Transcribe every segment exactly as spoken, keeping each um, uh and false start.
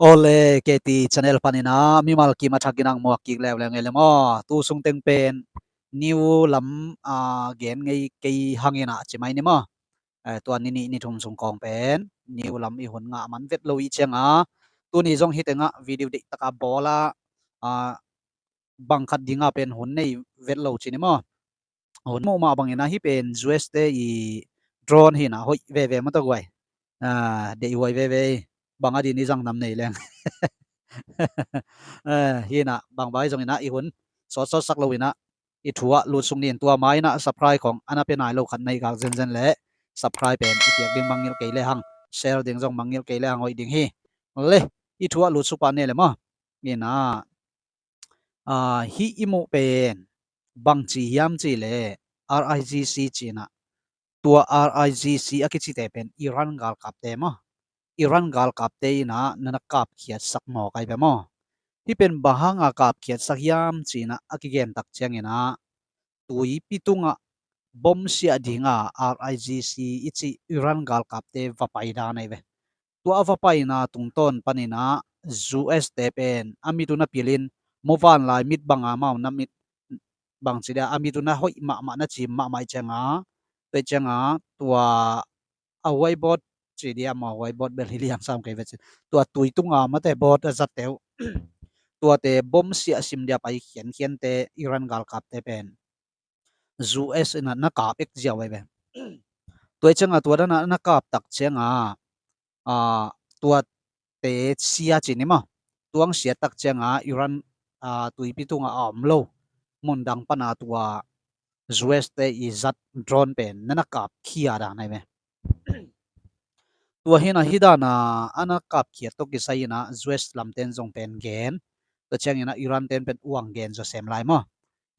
Ole, K T channel panin ah mimal kim a thak in ang muak kik leuleu ngei le maw. Tu sung teng pen New lam a gen ngei kei hang in ah ci mai ni maw. Eh, tua ni nih ni thum sung kawng pen New lam i hun ngah man vet lo i ciang a, tuni zong hi teng ah video deih tak a bawl a, ah, bang khat ding a pen hun nei vet lo ci ni maw. Hun muh mah bangin ah hih pen U S te i drone hi in ah hoih veve maw tawh guai. Ah, deih huai veve, bang a din i zang nam nei leng. Eh, hi in ah bang bai zong in ah i hun sawtsawt sak lo in ah i thu ah lut suk ni in, tua mai in ah subscribe khong a na pia nai lo khat na hih kak zenzen leh subscribe pen i piak ding mangngilh kei le hang, share ding zong mangngilh kei le hang hoih ding hi. Le, i thu ah lut suk pah ni le maw. Hi in ah, ah, hih i muh pen bangci hiam cih leh R I G C ci in ah, tua R I G C a kicite pen Iran galkapte maw. Iran galkapte in ah na na kapkhiatsak mawk ai ve maw. Hih pen bang hang a kapkhiatsak hiam ci in ah a kigen tak ciangin ah, tuipi tungah bom siah ding a R I G C i cih Iran galkapte va pai dan ai ve. Tua a va paina tungtawn panin ah U S te pen a mit un a pilin, muvanlai mit bang a amau na mit bang ci dia, a mit un a hoih mahmah na cim mahmah i ciang a, tua i ciang a tua a whiteboard ci dia maw, whiteboard bel hi liang sam kei ve ci. Tua tui tunga mate board a zatte uh, tuate bom siah sim dia pai khiankhiante Iran galkapte pen U S in ah na kap ek ziau ai ve. Tua i ciang a tua dan a na kap tak ciang a, ah, tuate sia ci ni maw. Tua hong sia tak ciang a Iran, ah, tuipi tungah a om lo mun dang pan a tua U S te i zat drone pen na na kapkhia dan ai ve. Tua hi in ah hih dan a a na kapkhiat tawh kisai in ah U S lamten zong pen gen, tua ciangin ah Iran ten pen uang gen zaw sem lai maw.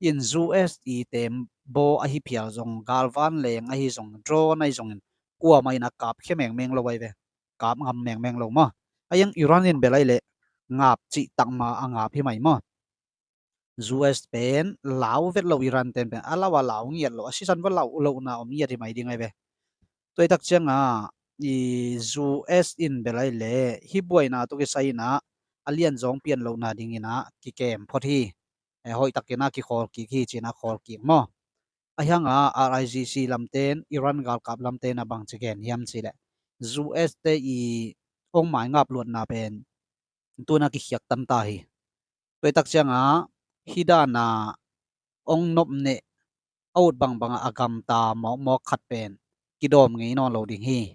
In U S i tembaw ahi phial zong, galvan leng ahi zong, drone ahi zongin kuamah in a kapkhia mengmeng lo ai ve. Kap ngam mengmeng lo maw. A iang Iran in bel ai leh ngap cih tak ma a ngap hi mai maw. U S pen lau vet lo, Iran ten pen a lau a lau ngiat lo, a sisan va lau lohna om ngiat hi mai ding ai ve. Tua i tak ciang a i U S in bel ai leh hih buaina tawh kisai in ah a lianzaw pian lohna dingin ah kikem phot hi. Eh, hoih takin ah kikhawl kik hi ci in ah khawl kik maw. A hiang a R I G C lamten, Iran galkap lamten a bangci gen hiam cih leh U S te i hong maingap luatna pen tu in ah kikhiak tam ta hi. Tua i tak ciang a hih dan a hong nop neh a ut bangbang a a gamta mawkmawk khat pen kidawm ngei nawn lo ding hi.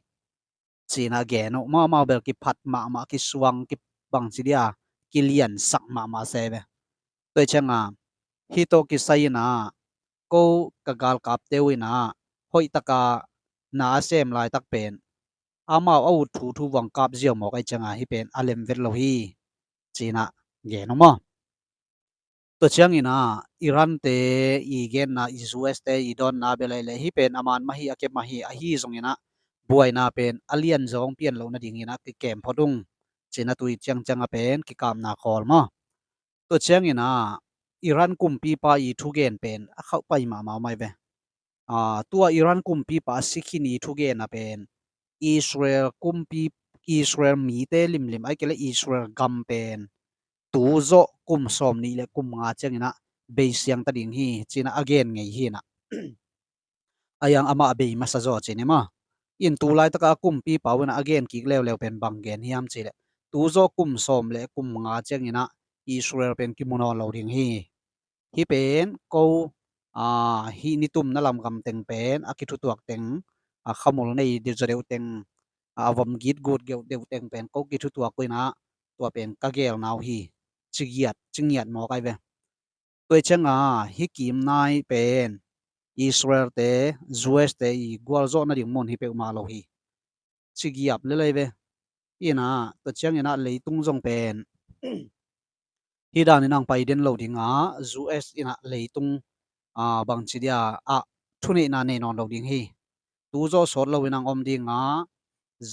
Ci in ah gen uh, mahmah bel kiphat mahmah, kisuang, kibangci dia, kiliansak mahmah se ve. Tua i ciang a hih tawh kisai in ah ko ka galkapte uh in ah hoih tak a na a sem laitak pen amau a ut thuthu vang kap ziau mawk ai ciang a hih pen a lem vet lo hi. Ci in ah gen uh maw. Tua ciangin ah Iran te i genna, i U S te i dawnna bel ai leh hih pen a man mah hi, a kep mah hi, ahi zongin ah buaina pen a lianzaw pian loh nadingin ah kikem phot ung. Ci in ah tui ciangciang a pen kikapna khawl maw. Tua ciangin ah Iran kumpipa i thugen pen a khauh pai mahmah om ai ve. Ah, tua Iran kumpipa a si khin i thugen a pen Israel kumpi, Israel mite limlim, ai kei leh Israel gam pen tu zawh kum sawm nih le kum nga ciangin ah bei siang ta ding hi ci in ah a gen ngei hi in ah. A iang amah a bei masa zaw ci ni maw. In tu laitak a kumpipa uh in ah a gen kik leuleu pen bang gen hiam cih leh tu zawh kum sawm le kum nga ciangin ah Israel pen kimu nawn lo ding hi. Hih pen ko, ah, hih nitumna lam gam teng pen a kithutuak teng, a khamul nei deuh zaw deuh teng, a vom gitgut geuh deuh teng pen ko kithutuak uh in ah tua pen ka gelna uh hi. Ci giat, ci ngiat mawk ai ve. Tua i ciang a hih kim nai pen Israel te, U S te i gualzawh nading mun hi peuhmah lo hi. Ci giap lel ai ve. In ah tua ciangin ah leitung zong pen hih danin ang pai den lo ding a, U S in ah leitung, ah, bangci dia ah thuneihna nei nawn lo ding hi. Tu zawh sawt loin ang om ding a,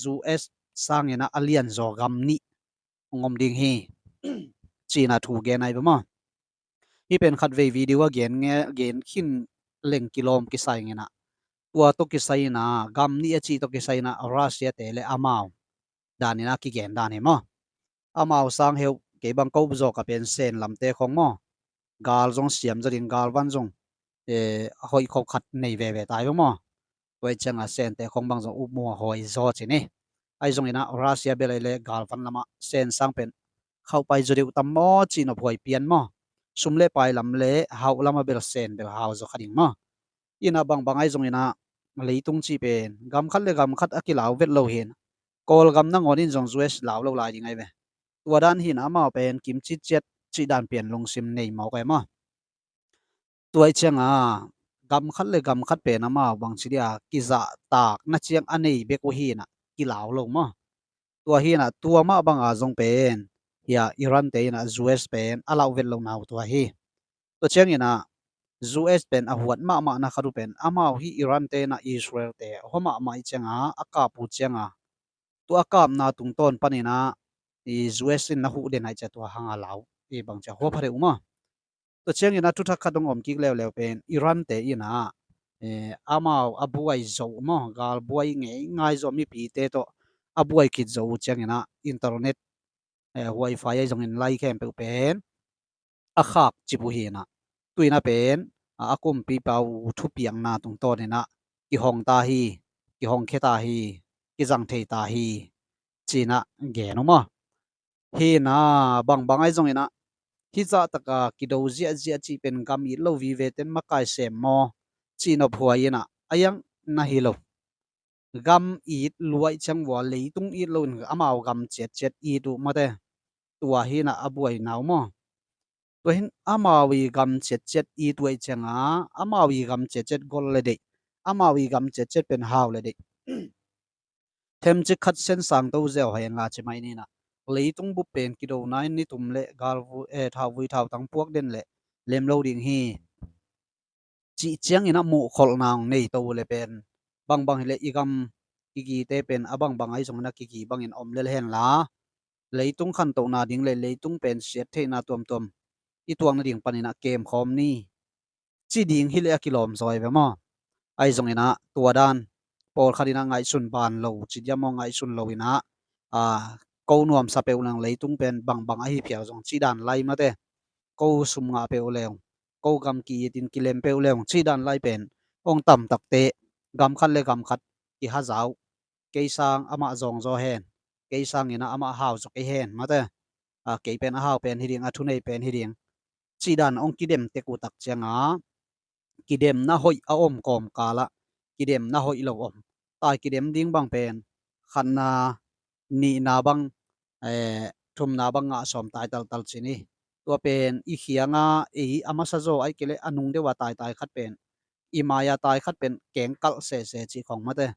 U S sangin ah a lianzaw gam nih hong om ding hi. Ci in ah thu gen ai ve maw. Hih pen khatvei video a gen nge, gen khin leng kilawm kisai ngin ah, tua tawh kisai in ah gam nih a cih tawh kisai in ah Russia te le amau danin ah kigen dan hi maw. amau sang heu kei bang ko zaw ka pen Sen lamte khong maw, gal zong siam zaw ding, galvan zong, eh, hoih khok khat nei veve tai maw. Tua i cianga Sente khong bang zong upmuh a hawi zaw ci ni. Ahi zongina Russia bel ai le galvan lama Sen sang pen khauh pai zaw deuh tam maw ci nop huai pian maw. Sum le pai lam le hauh lama bel Sen bel hau zaw kha ding maw. Ina bangbang ahi zongina leitung cih pen gam khat le gam khat a kilau vet lo hin, Kawlgam nangawn in zong U S lau lo lai ding ahi ve. Tua dan hina amau pen kim citciat cih dan pian lungsim nei mawk e maw. Tua i cianga gam khat le gam khat pen amau bangci dia kizahtak na ciang a nei bek uh hina kilau lo maw. Tua hina tua mah banga zong pen hia Iran te ina U S pen a lauh vet lo nau tua hi. Tua ciangina U S pen a huat mahmah na khat uh pen amau hi Iran te ina Israel te hua mahmah i cianga a kap uh cianga tua a kapna tungtawn panina i U S in na huh den ai cia tua hanga lau i bangcia hua pha deuh maw. Tua ciangina thuthak khat dong om kik leuleu pen Iran te ina, eh, amau a buai zo maw, gal buai ngei ngai zo mipite tawh a buai khit zo uh ciangina internet, eh, wifi ai zongin lai khempeuh pen a khak cip uh hina. Tuina pen a, a kumpipa uh thupiakna tungtawnina kihong ta hi, kihong khe ta hi, kizang thei ta hi cina gen uh maw. Hina bangbang ai zongina hizah taka kido ziahziah cih pen gam it lo vive ten makai sem maw cih nop huai ina a iang na hi lo. Gam it luai ciang vua leitung it lo in amau gam ciatciat it uh mate. Tua hina a buai nau maw. Tua hin amau i gam ciatciat it uai cianga amau i gam ciatciat gol le deih, amau i gam ciatciat pen hau le deih. Themcik khat sen sang to zeu hai nga ci mai nina leitung bup pen kidona in nitum le gal vu, eh, thau vui thau tang puak den le lem lo ding hi. Cih ciangin a muhkholhna hong nei to uh le pen bangbang hileh i gam kigite pen a bangbang ahi zongin a kigi bangin om lel henla leitung khantohna ding le leitung pen siat theihna tuamtuam i tuak nading panin a kem khawm ni. Ci ding hileh a kilawm zaw hi ve maw. Ahi zongin a tua dan pawlkhat in a ngaihsun ban lo ci diam maw, ngaihsun lo in a, a, ko nuamsa peuh leng leitung pen bangbang ahi phial zong ci dan lai mate. Ko sum ngah peuh leng, ko gam ki-itin kilem peuh leng ci dan lai pen hong tam takte gam khat le gam khat kihazau. Kei sang amah zawng zaw hen, kei sangin a amah hau zaw kei hen mate. A, kei pen a hau pen hi ding, a thunei pen hi ding. Ci dan hong kidem tek uh tak cianga kidemna hoih a om kawmkalah kidemna hoih lo om. Tai kidem ding bang pen khatna, nihna bang, eh, thumna bang ngah sawm tai taltal ci ni. Tua pen i khianga ei a masa zaw ai kei le a nung deuh a taitai khat pen i mai-a tai khat pen kengkalh sese cih khong mate.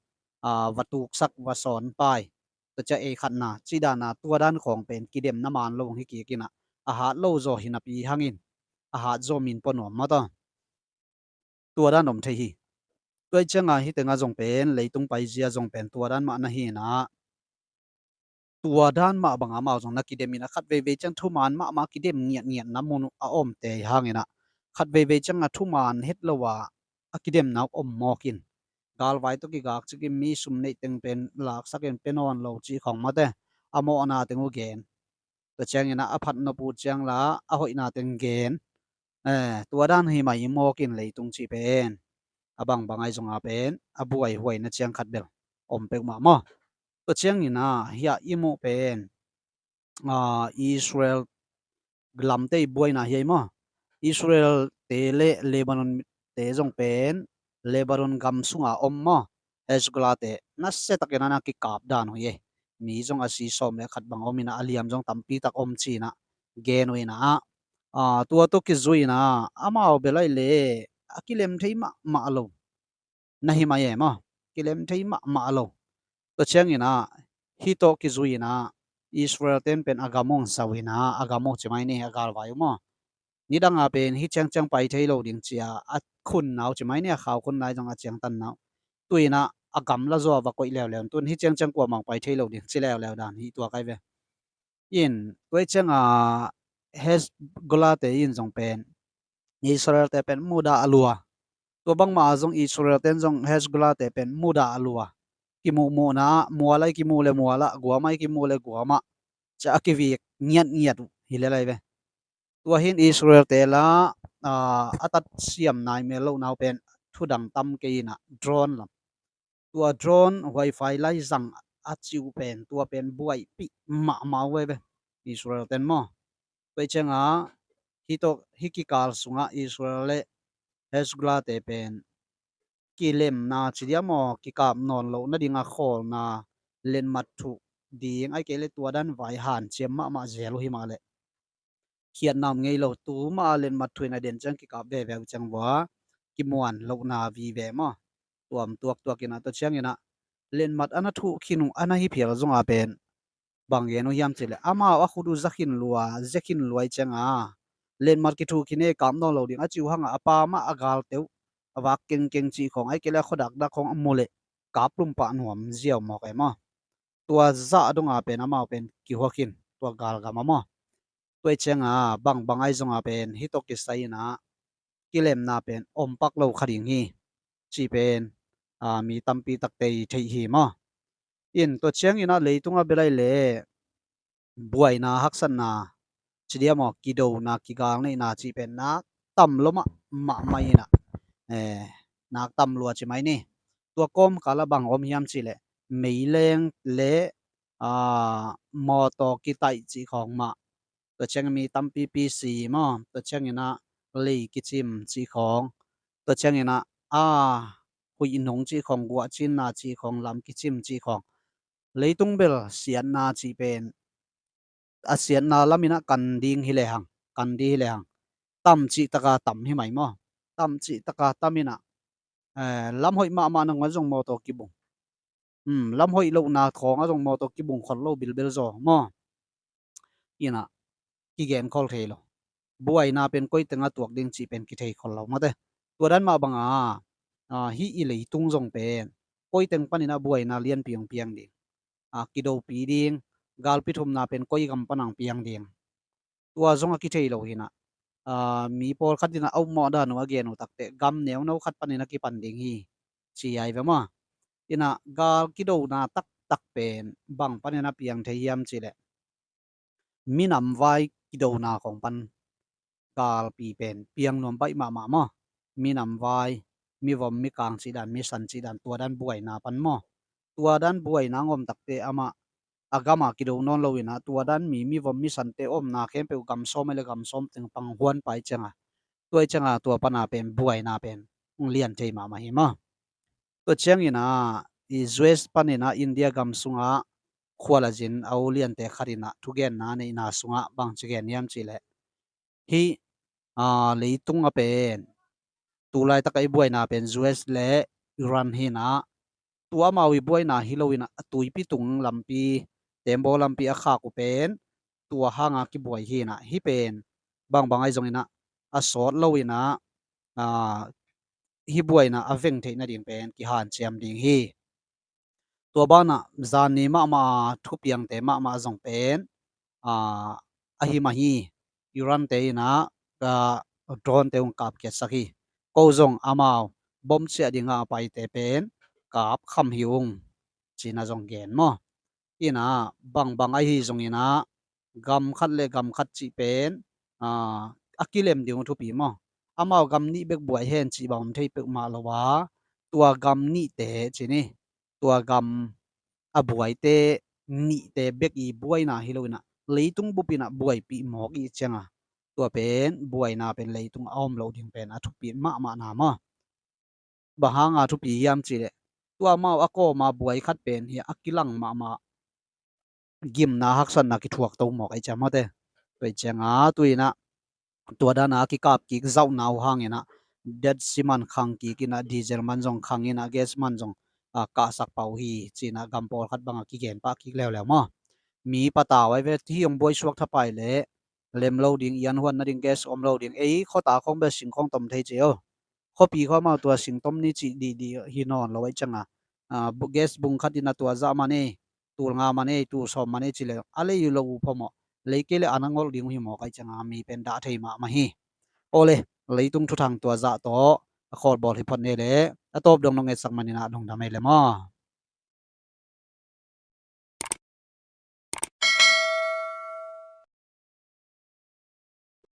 A, va tuksak va sawn pai. Tua cia ei khatna ci dana tua dan khawng pen kidemna man lo hong hi kik ina a hat lo zaw hi napi hangin a hat zaw min pua nuam mata. Tua dan om thei hi. Tua i cianga hitenga zong pen leitung paizia zong pen tua dan mah na hi ina tua dan mah banga amau zong na kidem ina khat veivei ciang thuman mahmah kidem ngiatngiatna mun uh a om te hangina khat veivei cianga thuman het lo a a kidemna uh om mawkin galvai tawh kigak cikin mi sum neih teng pen laksakin pe nawn lo cih khawng mate a mawhna teng uh gen. Tua ciangina a phat nop uh ciang la a hoihna teng gen. Eh, tua dan hi mai mawkin leitung cih pen a bangbang ai zonga pen a buaihuaina ciang khat bel om peuhmah maw. Tua ciangina hiah i muh pen a, Israel lamte i buaina hi ai maw. Israel te le Lebanon te zong pen Lebanon gam sunga om maw. Hezbollah te nasia takin ana kikap dan uh hi ei. Mi zong a si sawm le khat bang om ina a liam zong tampi tak om cina gen uh ina a, a, tua tawh kizuina amau belai le a kilem thei mahmah lo. Na hi mai e maw. Kilem thei mahmah lo. Tua ciangina hih tawh kizuina Israel ten pen a gam uh sauina a gam uh ci mai ni a galvai uh maw. Nidanga pen hih ciangciang pai thei lo ding cia a khunna uh ci mai ni a khau khunna i zong a ciangtanna uh. Tuina a gam la zaw va koih leuleu tun hih ciangciang kuamang pai thei lo ding ci leuleu dan hi tua kai ve. In tua i cianga Hezbollah te in zong pen Israel te pen muda a lua. Tua bangmah a zong Israel ten zong Hezbollah te pen muda a lua. Kimuhmuhna mualai kimuh le muala guamai kimuh le guama cia a kivik ngiatngiat uh hi lel ai ve. Tua hin Israel te la, aa, a tat siam nai mel loh nau pen thudang tam kei inah drone lam. Tua drone wifi lai zang a ci uh pen tua pen buaipih mahmah uh ai ve Israel ten maw. Tua i ciangah hih tawh hih kikal sungah Israel le Hezbollah te pen kilemna ci dia maw, kikap nawn loh nading a khawlna letmat thuh ding ai kei le tua dan vai hanciam mahmah zel uh hi mah leh khiatna om ngei lo, tu mah a letmat thuh in a den ciang kikap veve uh ciang vua kimuan lohna vive maw. Tuam tuaktuak inah tua ciang inah letmat a na thuh khin uh a na hi phial zongah pen bang gen uh hiam cih leh amau a khut uh za khin lua, zia khin lua i ciangah letmat kithuh khin e, kap nawn lo ding a ci uh hangah a pa mah a galte uh a vak kengkeng cih khawng ai kei le a khuadakdak khawng a mu leh kap lum pah nuam ziau mawk ai maw. Tua zah dongah pen amau pen kihua khin tua galgam ah maw. Tua i ciangah bangbang ai zongah pen hih tawh kisai inah kilemna pen om pak lo kha ding hi cih pen, aa, mi tampi takte i theih hi maw. In tua ciang inah leitung a bel ai le buaina, haksatna ci dia maw, kidona, kigalneihna cih pen nak tam lua mah, mahmah inah, eh, nak tam lua ci mai ni. Tua kawmkal ah bang om hiam cih leh meileng le, aa, mawtaw kitaih cih khawng mah, tua ciang mi tampipi si maw, tua ciang inah lei kicim cih khawng, tua ciang inah a huih nung cih khawng, guahcinna cih khawng, lam kicim cih khawng, leitung bel siatna cih pen a siatna lam inah kan ding hi lehang, kan ding hi lehang tam cih taka tam hi mai maw. Tam cih taka tam inah, eh, lam hoih mahmah nangawn zong mawtaw kibung. Hmm, lam hoih lohna khawng ah zong mawtaw kibung khol lo bilbel zaw maw. Inah kigen khol thei lo. Buaina pen koi teng a tuak ding cih pen kithei khol lo mate. Tua dan mah bangah, ah, hih i leitung zong pen koi teng paninah buaina lianpi hong piang ding, ah, kidopi ding, galpi thumna pen koi gam panang piang ding, tua zong a kithei lo hinah, aa, mi pawlkhat inah a upmawh dan uh a gen uh takteh gam neuno khat panin a kipan ding hi ci ai ve maw. Inah gal kidona taktak pen bang panin a piang thei hiam cih leh minam vai kidona khawng pan galpi pen piang nuam baih mahmah maw. Minam vai, mivom, mikang cih dan, misan cih dan, tua dan buaina pan maw. Tua dan buaina ngom takte amah a gam a kido nawn lo inah tua dan mi, mivom, misante omna khempeuh gam sawm ai le gam sawm teng pang huan pai ciangah, tua i ciangah tua pana pen buaina pen lian thei mahmah hi maw. Tua ciang inah i U S paninah India gam sungah khual a zin a u liante khat inah thugenna neihna sungah bangci gen hiam cih leh hih, aa, leitung a pen tulaitak a i buaina pen U S le Iran hinah, tua amau i buaina hi lo inah a tuipi tung lampi, tembaw lampi a khak uh pen tua hanga kibuai hinah, hih pen bangbang ai zong inah a sawt lo inah, aa, hih buaina a veng theih nading pen kihanciam ding hi. Tua banah zanni mahmah a thupiangte mahmah zong pen, aa, ahi mah hi. Iran te inah, aa, drone te hong kapkhiatsak hi. Ko zong amau bom ciah dingah a paite pen kap kham hi ung cinah zong gen maw. Inah bangbang ahi zong inah gam khat le gam khat cih pen, aa, a kilem ding uh thupi maw. Amau gam nih bek buai hen cih bang om thei peuhmah lo a, tua gam nihte ci ni, tua gam a buaite nihte bek i buaina hi lo inah leitung bup inah buaipih mawk i cianga, tua pen buaina pen leitung a om lo ding pen a thupi mahmahna maw. Bang hanga thupi hiam cih leh tua amau a kawma buai khat pen hi a kilang mahmah gimna haksatna kithuak to mawk ai ciang mawte. Tua i cianga tu inah tua dana kikap kik zauhna uh hang inah Dead Sea man khang kik inah diesel man zong khang inah gas man zong, a, kahsak pah uh hi cinah gam pawlkhat banga kigen pah kik leuleu maw. Mi patau ai ve, hih hong buai suak thapai leh lem lo ding, ian huan nading gas om lo ding, ei khuata khawng bel sing khawng tom thei ci o. Khuapi khawng amau tua sing tom ni cih dihdih hi nawn lo ai cianga, a, bu-, gas bung khat inah tua zah man ei, tul nga man ei, tul sawm man ei ci le a lei lo uh phamawh, lei kei le a na ngolh ding uh hi mawk ai cianga mi pen dah thei mahmah hi. Awle, leitung thuthang tua zah tawh a khawlbawl hi phot nei le a tawp dong nong etsak man inah lungdam ei le maw.